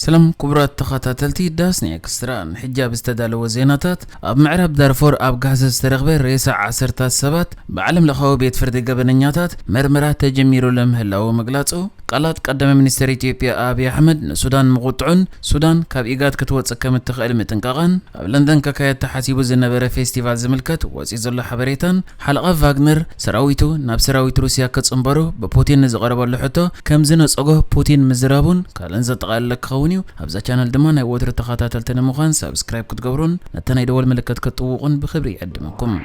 ሰላም ክቡራት ተኸታተልቲ ዳስ ኔክስትራ፣ ንሕጂ ኣብ ዝተዳለወ ዜናታት፣ ኣብ ምዕራብ ዳርፎር ኣብ ጋህሰ ዝተረኽበ ሬሳ ዓሰርታት ሰባት ብዓለም ለኻዊ ቤት ፍርዲ ገበነኛታት መርመራ ተጀሚሩሉ ምህላዉ ምግላጹ፣ ቃላት ቀዳማይ ሚኒስትር ኢትዮጵያ ኣብይ ኣሕመድ ንሱዳን ምቁጥዑን ሱዳን ካብ ኢጋድ ክትወጽእ ከም እትኽእል ምጥንቃቓን፣ ኣብ ለንደን ክካየድ ተሓሲቡ ዝነበረ ፌስቲቫል ዝምልከት ወጺኡ ዘሎ ሓበሬታን፣ ሓለቓ ቫግነር ሰራዊቱ ናብ ሰራዊት ሩስያ ክጽንበሩ ብፑቲን ንዝቐረበሉ ሕቶ ከም ዝነጸጎ ፑቲን ምዝራቡን ካልእን ዘጠቓለለ ክኸውን እዩ። ኣብዛ ቻነል ድማ ናይ ወትሩ ተኸታተልቲ ንምዃን ሳብስክራይብ ክትገብሩን ነታ ናይ ደወል ምልክት ክትጥውቑን ብኽብሪ ይዕድመኩም።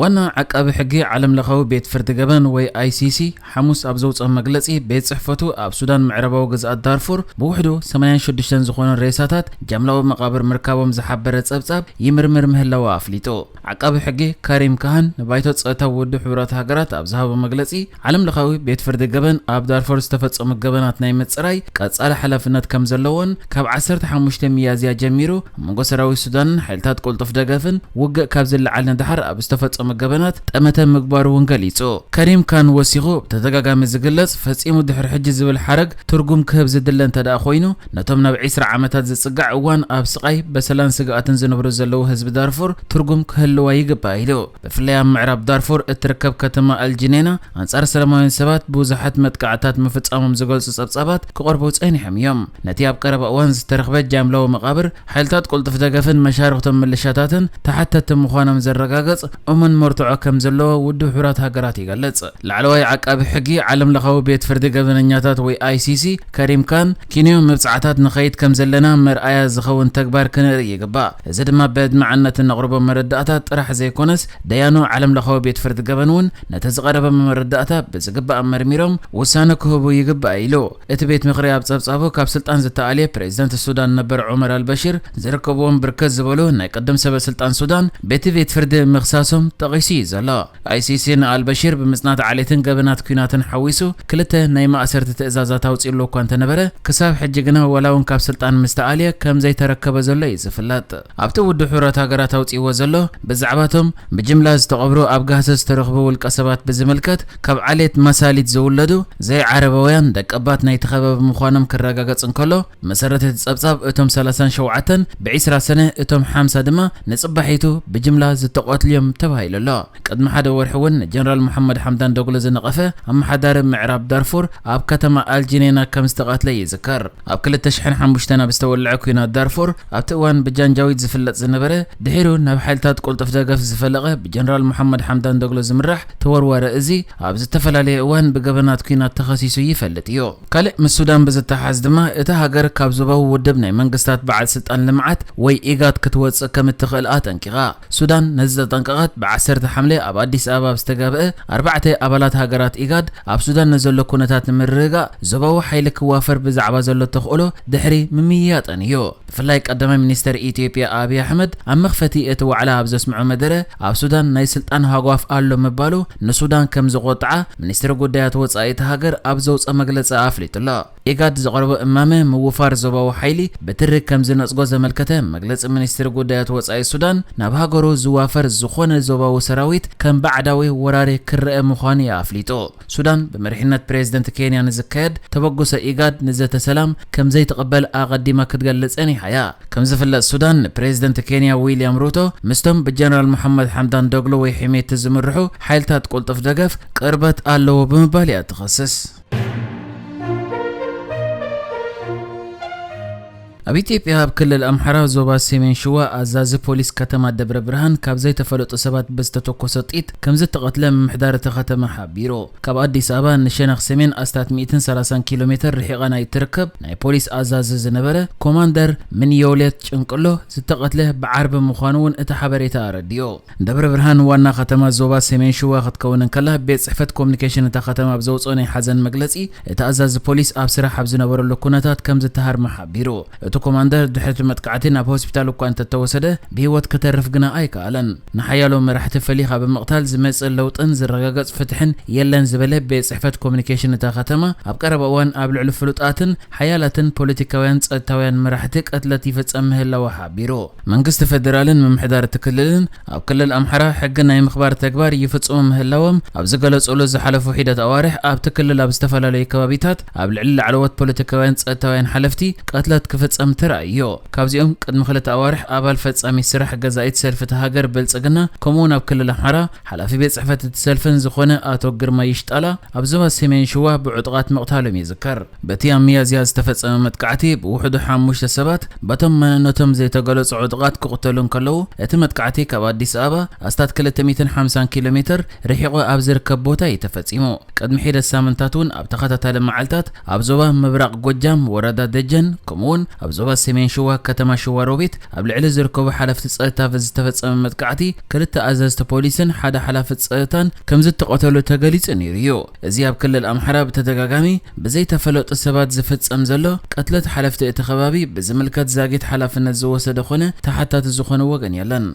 ዋና ዓቃቢ ሕጊ ዓለም ለኻዊ ቤት ፍርዲ ገበን ወይ ኣይሲሲ ሓሙስ ኣብ ዘውፅኦ መግለፂ፣ ቤት ፅሕፈቱ ኣብ ሱዳን ምዕራባዊ ግዝኣት ዳርፉር ብውሕዱ ሰማንያን ሽዱሽተን ዝኾኑ ሬሳታት ጃምላዊ መቓብር ምርካቦም ዝሓበረ ጸብጻብ ይምርምር ምህላዉ ኣፍሊጡ። ዓቃቢ ሕጊ ካሪም ካህን ንባይቶ ጸጥታ ውድብ ሕቡራት ሃገራት ኣብ ዝሃቦ መግለጺ፣ ዓለም ለኻዊ ቤት ፍርዲ ገበን ኣብ ዳርፎር ዝተፈጸሙ ገበናት ናይ ምጽራይ ቀጻሊ ሓላፍነት ከም ዘለዎን፣ ካብ ዓሰርተ ሓሙሽተ ሚያዝያ ጀሚሩ ኣብ መንጎ ሰራዊት ሱዳንን ሓይልታት ቅልጡፍ ደገፍን ውግእ ካብ ዝለዓል ንደሓር ኣብ ዝተፈጸሙ ገበናት ጠመተ ምግባሩ እውን ገሊጹ። ከሪም ካን ወሲኹ፣ ብተደጋጋሚ ዝግለጽ ፈጺሙ ድሕሪ ሕጂ ዝብል ሓረግ ትርጉም ክህብ ዝድለ እንተ ደኣ ኮይኑ፣ ነቶም ናብ ዒስራ ዓመታት ዝጽጋዕ እዋን ኣብ ስቓይ፣ በሰላን ስግኣትን ዝነብሩ ዘለዉ ህዝቢ ዳርፉር ትርጉም ክህልዋ ይግባእ ኢሉ። ብፍላይ ኣብ ምዕራብ ዳርፉር እትርከብ ከተማ ኣልጅኔና፣ ኣንጻር ሰላማውያን ሰባት ብዙሓት መጥቃዕታት ምፍጻሞም ዝገልጹ ጸብጻባት ክቐርቡ ጸኒሖም እዮም። ነቲ ኣብ ቀረባ እዋን ዝተረኽበ ጃምላዊ መቓብር፣ ሓይልታት ቅልጡፍ ደገፍን መሻርኽቶም ምልሻታትን ተሓተቲ ምዃኖም ዘረጋግጽ እሙን መርትዖ ከም ዘለዎ ውድብ ሕቡራት ሃገራት ይገልጽ። ላዕለዋይ ዓቃቢ ሕጊ ዓለም ለኻዊ ቤት ፍርዲ ገበነኛታት ወይ ኣይሲሲ ከሪም ካን፣ ኪንዮ መብጽዓታት ንኸይድ ከም ዘለና መርኣያ ዝኸውን ተግባር ክንርኢ ይግባእ። እዚ ድማ ብኣድማዕነት እነቕርቦ መረዳእታ ጥራሕ ዘይኮነስ፣ ደያኑ ዓለም ለኻዊ ቤት ፍርዲ ገበን እውን ነቲ ዝቐረበ መረዳእታ ብዝግባእ መርሚሮም ውሳነ ክህቡ ይግባእ ኢሉ። እቲ ቤት ምኽሪ ኣብ ጸብጻቡ፣ ካብ ስልጣን ዝተኣልየ ፕሬዚደንት ሱዳን ነበር ዑመር ኣልበሽር ዝርከብዎም ብርክት ዝበሉ ናይ ቅድም ሰበ ስልጣን ሱዳን በቲ ቤት ፍርዲ ምኽሳሶም ጠቒሱ እዩ ዘሎ። ኣይሲሲ ንኣልበሽር ብምጽናት ዓሌትን ገበናት ኲናትን ሓዊሱ ክልተ ናይ ማእሰርቲ ትእዛዛት ኣውጺእሉ እኳ እንተነበረ፣ ክሳብ ሕጂ ግና ዋላ እውን ካብ ስልጣን ምስ ተኣልየ ከም ዘይተረከበ ዘሎ እዩ ዝፍለጥ። ኣብቲ ውድብ ሕቡራት ሃገራት ኣውጺእዎ ዘሎ፣ ብዛዕባቶም ብጅምላ ዝተቐብሩ ኣብ ጋህሰ ዝተረኽቡ ውልቀ ሰባት ብዝምልከት፣ ካብ ዓሌት ማሳሊት ዝውለዱ ዘይዓረባውያን ደቀባት ናይቲ ከባቢ ምዃኖም ክረጋገጽ እንከሎ፣ መሰረት እቲ ጸብጻብ፣ እቶም ሰላሳን ሸውዓተን ብዒስራ ሰነ፣ እቶም ሓምሳ ድማ ንጽባሒቱ ብጅምላ ዝተቐትሉ እዮም ተባሂሉ ኣሎ። ቅድሚ ሓደ ወርሒ እውን ንጀነራል መሓመድ ሓምዳን ዶግሎ ዝነቐፈ ኣመሓዳሪ ምዕራብ ዳርፉር ኣብ ከተማ ኣልጂኔና ከም ዝተቐትለ ይዝከር። ኣብ ክልተ ሽሕን ሓሙሽተን ኣብ ዝተወልዐ ኲናት ዳርፉር፣ ኣብቲ እዋን ብጃንጃዊድ ዝፍለጥ ዝነበረ፣ ድሒሩ ናብ ሓይልታት ቅልጡፍ ደገፍ ዝፈለቐ ብጀነራል መሓመድ ሓምዳን ዶግሎ ዝምራሕ ተወርዋሪ እዚ፣ ኣብ ዝተፈላለየ እዋን ብገበናት ኲናት ተኸሲሱ ይፈልጥ እዩ። ካልእ ምስ ሱዳን ብዝተሓዝ ድማ፣ እታ ሃገር ካብ ዞባዊ ውድብ ናይ መንግስታት በዓል ስልጣን ልምዓት ወይ ኢጋድ ክትወጽእ ከም እትኽእል ኣጠንቂቓ። ሱዳን ነዚ ዘጠንቀቐት፣ ብዓሰርተ ሓምለ ኣብ ኣዲስ ኣበባ ኣብ ዝተጋብአ ኣርባዕተ ኣባላት ሃገራት ኢጋድ ኣብ ሱዳን ንዘሎ ኩነታት ንምርግጋእ ዞባዊ ሓይሊ ክዋፈር ብዛዕባ ዘሎ ተኽእሎ ድሕሪ ምምይያጠን እዩ። ብፍላይ ቀዳማይ ሚኒስተር ኢትዮጵያ ኣብይ ኣሕመድ ኣብ መኽፈቲ እቲ ዋዕላ ኣብ ዘስምዖ መደረ፣ ኣብ ሱዳን ናይ ስልጣን ሃጓፍ ኣሎ ምባሉ ንሱዳን ከም ዘቖጥዓ ሚኒስትሪ ጉዳያት ወጻኢ እታ ሃገር ኣብ ዘውጽኦ መግለጺ ኣፍሊጡ ኣሎ። ኢጋድ ዘቕረቦ እማመ ምውፋር ዞባዊ ሓይሊ ብትሪ ከም ዝነጽጎ ዘመልከተ መግለጺ ሚኒስትሪ ጉዳያት ወጻኢ ሱዳን፣ ናብ ሃገሩ ዝዋፈር ዝኾነ ዞባዊ ሰራዊት ከም ባዕዳዊ ወራሪ ክረአ ምዃኑ እዩ ኣፍሊጡ። ሱዳን ብመሪሕነት ፕሬዝደንት ኬንያ ንዝካየድ ተበግሶ ኢጋድ ንዘተ ሰላም ከም ዘይትቕበል ኣቐዲማ ክትገልጽ ጸኒሓ እያ። ከም ዝፍለጥ ሱዳን ንፕሬዝደንት ኬንያ ዊልያም ሩቶ ምስቶም ብጀነራል መሓመድ ሓምዳን ዶግሎ ወይ ሒሜቲ ዝምርሑ ሓይልታት ቅልጡፍ ደገፍ ቅርበት ኣለዎ ብምባል እያ ትኸስስ። ኣብ ኢትዮጵያ ኣብ ክልል ኣምሓራ ዞባ ሰሜን ሽዋ ኣዛዚ ፖሊስ ከተማ ደብረ ብርሃን ካብ ዘይተፈለጡ ሰባት ብዝተተኮሰ ጥይት ከም ዝተቐትለ ምምሕዳር እቲ ከተማ ሓቢሩ። ካብ ኣዲስ ኣበባ ንሸነኽ ሰሜን ኣስታት ሚእትን ሰላሳን ኪሎ ሜትር ርሒቓ ናይ ትርከብ ናይ ፖሊስ ኣዛዚ ዝነበረ ኮማንደር ምንዮውሌት ጭንቅሎ ዝተቐትለ ብዓርቢ ምዃኑ እውን እቲ ሓበሬታ ኣረዲኡ። ደብረ ብርሃን ዋና ከተማ ዞባ ሰሜን ሽዋ ክትከውን እንከላ፣ ቤት ጽሕፈት ኮሙኒኬሽን እታ ከተማ ኣብ ዘውጽኦ ናይ ሓዘን መግለጺ፣ እቲ ኣዛዚ ፖሊስ ኣብ ስራሕ ኣብ ዝነበረሉ ኩነታት ከም ዝተሃርመ ሓቢሩ። እቲ እቲ ኮማንደር ድሕሪ እቲ መጥቃዕቲ ናብ ሆስፒታል እኳ እንተተወሰደ፣ ብህይወት ክተርፍ ግና ኣይከኣለን። ንሓያሎ መራሕቲ ፈሊኻ ብምቕታል ዝመጽእ ለውጥን ዝረጋገጽ ፍትሕን የለን ዝበለ ቤት ጽሕፈት ኮሚኒኬሽን እታ ከተማ፣ ኣብ ቀረባ እዋን ኣብ ልዕሊ ፍሉጣትን ሓያላትን ፖለቲካውያን ጸጥታውያን መራሕቲ ቅትለት ይፍጸም ምህላዉ ሓቢሩ። መንግስቲ ፌደራልን ምምሕዳር እቲ ክልልን ኣብ ክልል ኣምሓራ ሕጊ ናይ ምኽባር ተግባር ይፍጽሙ ምህላዎም ኣብ ዝገለጹሉ ዝሓለፉ ሒደት ኣዋርሕ ኣብቲ ክልል ኣብ ዝተፈላለዩ ከባቢታት ኣብ ልዕሊ ላዕለዎት ፖለቲካውያን ጸጥታውያን ሓለፍቲ ቅትለት ክፍጸም ተራእዮ። ካብዚኦም ቅድሚ ክልተ ኣዋርሕ ኣባል ፈጻሚ ስራሕ ገዛኢት ሰልፊ እቲ ሃገር ብልጽግና ከምኡውን ኣብ ክልል ኣምሓራ ሓላፊ ቤት ጽሕፈት እቲ ሰልፍን ዝኾነ ኣቶ ግርማ ይሽጣላ ኣብ ዞባ ሰሜን ሽዋ ብዕጡቓት ምቕታሎም ይዝከር። በቲ ኣብ ሚያዝያ ዝተፈጸመ መጥቃዕቲ ብውሕዱ ሓሙሽተ ሰባት በቶም መንነቶም ዘይተገለጹ ዕጡቓት ክቕተሉ እንከለዉ፣ እቲ መጥቃዕቲ ካብ ኣዲስ ኣበባ ኣስታት ክልተ ሚእትን ሓምሳን ኪሎ ሜትር ርሒቑ ኣብ ዝርከብ ቦታ እዩ ተፈጺሙ። ቅድሚ ሒደት ሳምንታት እውን ኣብ ተኸታታሊ መዓልታት ኣብ ዞባ ምብራቕ ጎጃም ወረዳ ደጀን ከምኡ እውን ኣብ ዞባ ሰሜን ሽዋ ከተማ ሽዋ ሮቢት ኣብ ልዕሊ ዝርከቡ ሓለፍቲ ጸጥታ ዝተፈጸመ መጥቃዕቲ ክልተ ኣዘዝቲ ፖሊስን ሓደ ሓላፊ ጸጥታን ከም ዝተቐተሉ ተገሊጹ ነይሩ እዩ። እዚ ኣብ ክልል ኣምሓራ ብተደጋጋሚ ብዘይተፈለጡ ሰባት ዝፍጸም ዘሎ ቅትለት ሓለፍቲ እቲ ከባቢ ብዝምልከት ዛጊት ሓላፍነት ዝወሰደ ኾነ ተሓታቲ ዝኾነ ወገን የለን።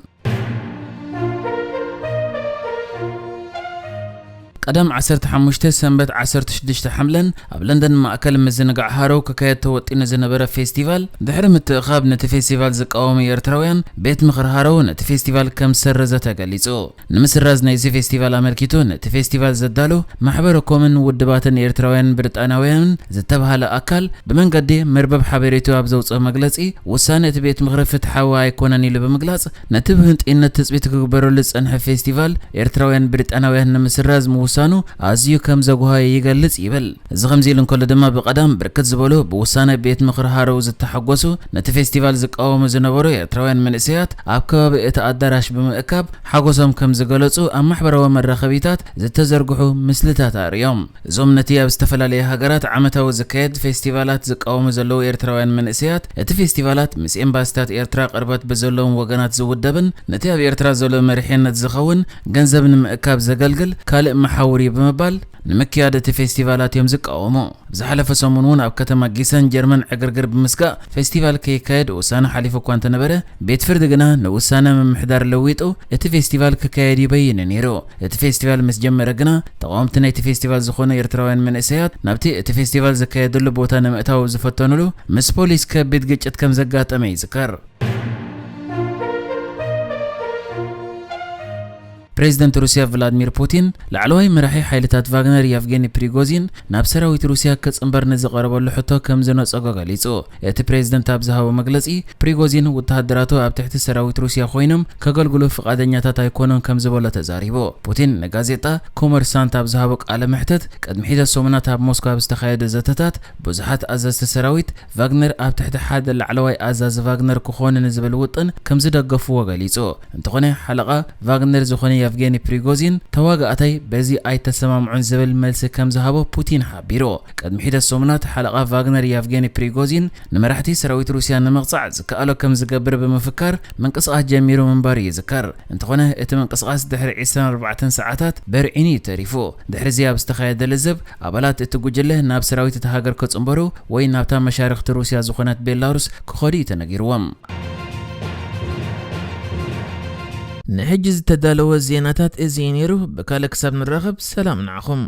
ቀዳም ዓሰርተ ሓሙሽተ ሰንበት ዓሰርተ ሽዱሽተ ሓምለን ኣብ ለንደን ማእከል ምዝንጋዕ ሃሮው ክካየድ ተወጢኑ ዝነበረ ፌስቲቫል፣ ድሕሪ ምትእኻብ ነቲ ፌስቲቫል ዝቃወሙ ኤርትራውያን፣ ቤት ምኽሪ ሃሮው ነቲ ፌስቲቫል ከም ዝሰረዘ ተገሊጹ። ንምስራዝ ናይዚ ፌስቲቫል ኣመልኪቱ ነቲ ፌስቲቫል ዘዳሉ ማሕበረ ኮምን ውድባትን ኤርትራውያን ብሪጣንያውያንን ዝተባህለ ኣካል ብመንገዲ መርበብ ሓበሬቱ ኣብ ዘውፅኦ መግለፂ፣ ውሳነ እቲ ቤት ምኽሪ ፍትሓዊ ኣይኮነን ኢሉ ብምግላፅ፣ ነቲ ብህንጥይነት ትፅቢት ክግበረሉ ዝፀንሐ ፌስቲቫል ኤርትራውያን ብሪጣንያውያን ንምስራዝ ምውሳኑ ኣዝዩ ከም ዘጉሃዮ ይገልጽ ይብል። እዚ ከምዚ ኢሉ እንከሎ ድማ ብቐዳም ብርክት ዝበሉ ብውሳነ ቤት ምኽሪ ሃረው ዝተሓጎሱ ነቲ ፌስቲቫል ዝቃወሙ ዝነበሩ ኤርትራውያን መንእሰያት ኣብ ከባቢ እቲ ኣዳራሽ ብምእካብ ሓጎሶም ከም ዝገለጹ ኣብ ማሕበራዊ መራኸቢታት ዝተዘርግሑ ምስልታት ኣርእዮም። እዞም ነቲ ኣብ ዝተፈላለየ ሃገራት ዓመታዊ ዝካየድ ፌስቲቫላት ዝቃወሙ ዘለዉ ኤርትራውያን መንእሰያት፣ እቲ ፌስቲቫላት ምስ ኤምባሲታት ኤርትራ ቅርበት ብዘለዎም ወገናት ዝውደብን ነቲ ኣብ ኤርትራ ዘሎ መሪሕነት ዝኸውን ገንዘብ ንምእካብ ዘገልግል ካልእ መሓውር እዩ ብምባል ንምክያድ እቲ ፌስቲቫላት እዮም ዝቃወሙ። ኣብ ዝሓለፈ ሰሙን እውን ኣብ ከተማ ጊሰን ጀርመን ዕግርግር ብምስጋእ ፌስቲቫል ከይካየድ ውሳነ ሓሊፉ እኳ እንተነበረ፣ ቤት ፍርዲ ግና ንውሳነ ምምሕዳር ለዊጡ እቲ ፌስቲቫል ክካየድ እዩ በይኑ ነይሩ። እቲ ፌስቲቫል ምስ ጀመረ ግና ተቓወምቲ ናይቲ ፌስቲቫል ዝኾኑ ኤርትራውያን መንእሰያት ናብቲ እቲ ፌስቲቫል ዝካየደሉ ቦታ ንምእታው ዝፈተኑሉ ምስ ፖሊስ ከቢድ ግጭት ከም ዘጋጠመ ይዝከር። ፕሬዚደንት ሩስያ ቭላድሚር ፑቲን ላዕለዋይ መራሒ ሓይልታት ቫግነር የቭጌኒ ፕሪጎዚን ናብ ሰራዊት ሩስያ ክጽንበር ንዝቐረበሉ ሕቶ ከም ዝነጸጎ ገሊጹ። እቲ ፕሬዚደንት ኣብ ዝሃቦ መግለጺ፣ ፕሪጎዚን ወተሃደራቱ ኣብ ትሕቲ ሰራዊት ሩስያ ኮይኖም ከገልግሉ ፍቓደኛታት ኣይኮኑን ከም ዝበሎ ተዛሪቡ። ፑቲን ንጋዜጣ ኮመርሳንት ኣብ ዝሃቦ ቃለ መሕተት፣ ቅድሚ ሒደት ሰሙናት ኣብ ሞስኮ ኣብ ዝተኻየደ ዘተታት ብዙሓት ኣዘዝቲ ሰራዊት ቫግነር ኣብ ትሕቲ ሓደ ላዕለዋይ ኣዛዚ ቫግነር ክኾኑ ንዝብል ውጥን ከም ዝደገፍዎ ገሊጹ። እንተኾነ ሓለቓ ቫግነር ዝኾነ የቭጌኒ ፕሪጎዚን፣ ተዋጋእታይ በዚ ኣይተሰማምዑን ዝብል መልሲ ከም ዝሃቦ ፑቲን ሓቢሩ። ቅድሚ ሒደት ሰሙናት ሓለቓ ቫግነር የቭጌኒ ፕሪጎዚን ንመራሕቲ ሰራዊት ሩስያ ንምቕጻዕ ዝከኣሎ ከም ዝገብር ብምፍካር ምንቅስቓስ ጀሚሩ ምንባሩ ይዝከር። እንተኾነ እቲ ምንቅስቓስ ድሕሪ ዕስራን ኣርባዕተን ሰዓታት በርዒኑ እዩ ተሪፉ። ድሕሪ እዚ ኣብ ዝተኻየደ ልዝብ ኣባላት እቲ ጉጅለ ናብ ሰራዊት እቲ ሃገር ክጽንበሩ ወይ ናብታ መሻርኽቲ ሩስያ ዝኾነት ቤላሩስ ክኸዱ እዩ ተነጊርዎም። ንሕጂ ዝተዳለወ ዜናታት እዚ እዩ ነይሩ። ብካልእ ክሳብ ንራኸብ ሰላም ንዓኹም።